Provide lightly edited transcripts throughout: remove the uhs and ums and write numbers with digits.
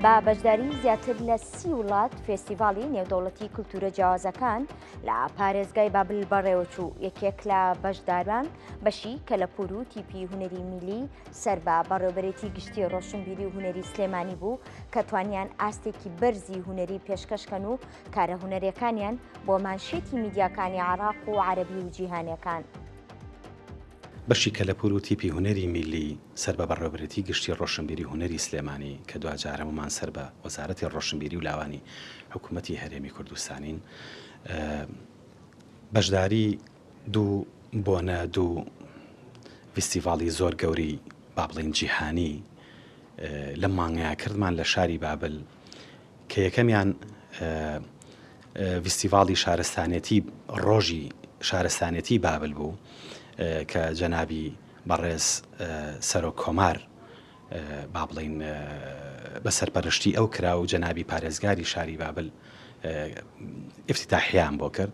بە بەشداری زیاتر لە سی وڵات فێستیڤاڵی نێودەوڵەتی کولتوورە جیاوازەکان لە پارێزگای بابل بەڕێوەچوو، یەکێک لە بەشداران بەشی کەلەپوور و تیپی هونەری میلی سەر بە بەڕێوبەرێتی گشتی ڕۆشنبیری و هونەری سلێمانی بوو کە توانیان ئاستێکی بەرزی هونەری پێشکەشکەن و کارە هونەریەکانیان بۆ مانشێتی میدیاکانی عێراق و عەرەبی و جیهانیەکان. بەشی کەلەپوور و تیپی هونەری میللی سەر بە بەڕێوەبەرێتی گشتی ڕۆشنبیری و هونەری سلێمانی کە دواجار هەموومان سەر بە وەزارەتی ڕۆشنبیری و لاوانی حکوومەتی هەرێمی کوردستانین بەشداری دوو بۆنە دوو ڤیستیڤاڵی زۆر گەورەی با بڵێین جیهانی لەم مانگەیا کردمان لە شاری بابل کە یەکەمیان ڤیستیڤاڵی شارستانێتی ڕۆژی شارستانێتی بابل بوو کە جەنابی بەڕێز سەرۆک کۆمار با بڵین بە سەرپەرشتی ئەو کرا و جەنابی پارێزگاری شاری بابل ئفتتاحیان بۆ کرد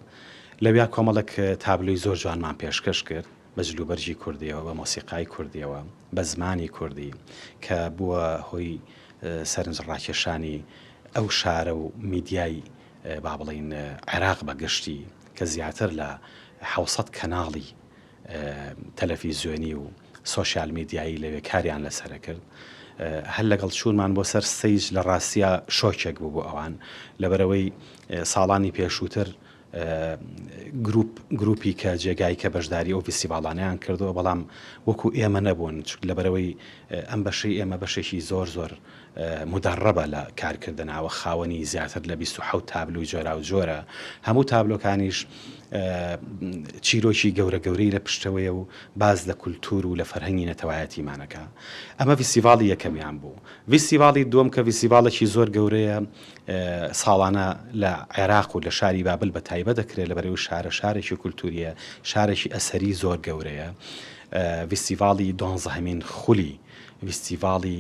لەویا کۆمەڵک تابلۆی زۆر جوانمان پێشکەش کرد بە جلوبەرگی کوردیەوە، بە مۆسیقای کوردیەوە، بە زمانی کوردی کە بووە هۆی سەرنجڕاکێشانی ئەو شارە و میدیای با بڵێین عێراق بە گشتی کە زیاتر لە 700 کەناڵی تەلەفیزیۆنی و سۆشیال میدیایی لەوێ کاریان لەسەرە کرد. هەر لەگەڵ چوونمان بۆ سەر stage لە ڕاستیا شۆکێک بوو بۆ ئەوان لەبەرئەوەی ساڵانی پێشووتر گروپ گروپی کە جێگای کە بەشداری ئەو ڤیستیڤاڵانەیان کردووە بەڵام وەکو ئێمە نەبوون چونکە لەبەرئەوەی ئەم بەشەی ئێمە بەشێکی زۆر زۆر مودەڕەبە لە کارکردناوە خاوەنی زیاتر لە 27 تابلۆی جۆراوجۆرە هەموو تابلۆکانیش چیرۆکی گەورە گەورەی لە پشتەوەیە و باس لە کولتوور و لە فەرهەنگی نەتەوایەتیمانەکە ئەمە ڤیستیڤاڵی یەکەمیان بوو ڤیستیڤاڵی دووەم کە ڤیستیڤاڵێکی زۆر گەورەیە ساڵانە لە عێراق و لە شاری بابل بە تایبەت دەکرێت لەبەرئەوەی شارە شارێکی کولتوورییە، شارێکی ئەسەری زۆر گەورەیە. ڤیستیڤاڵی دوانزەهەمین خولی ڤیستیڤاڵی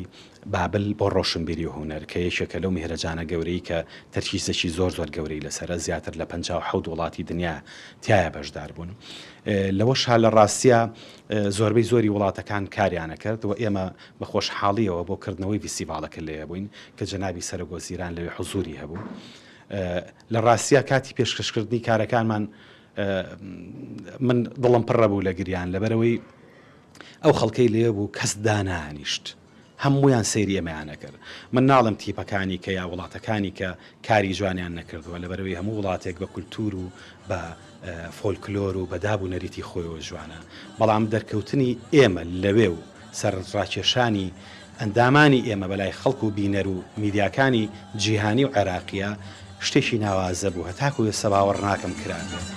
بابل بۆ ڕۆشنبیری و هونەر کە یەکێکە لەو میهرەجانە گەورەی کە تەرکیزێکی زۆر زۆر گەورەی لەسەرە، زیاتر لە 57 وڵاتی دنیا تیایا بەشدار بوون. لەوەشا لە ڕاستیا زۆربەی زۆری وڵاتەکان کاریان ئەکرد و ئێمە بە خۆشحاڵیەوە بۆ کردنەوەی ڤیستیڤاڵەکە لەوێ بووین کە جەنابی سەرۆک وەزیران لەوێ حزوری هەبوو. لە ڕاستیا کاتی پێشکەشکردنی کارەکانمان من دڵم پڕە بوو لە گریان لەبەرئەوەی ئەو خەڵکەی لەوێ بوو کەس دانانیشت هەموویان سەیری ئێمەیان ئەکرد من ناڵێم تیپەکانی کە یا وڵاتەکانی کە کاری جوانیان نەکردووە لەبەرئەوەی هەموو وڵاتێک بە کولتوور و بە فۆلکلۆر و بە داب و نەریتی خۆیەوە جوانە بەڵام دەرکەوتنی ئێمە لەوێ و سەرنجڕاکێشانی ئەندامانی ئێمە بەلای خەڵک و بینەر و میدیاکانی جیهانی و عێراقییە شتێکی ناوازە بوو هەتاکو ئێستا باوەڕ ناکەم کرابێت.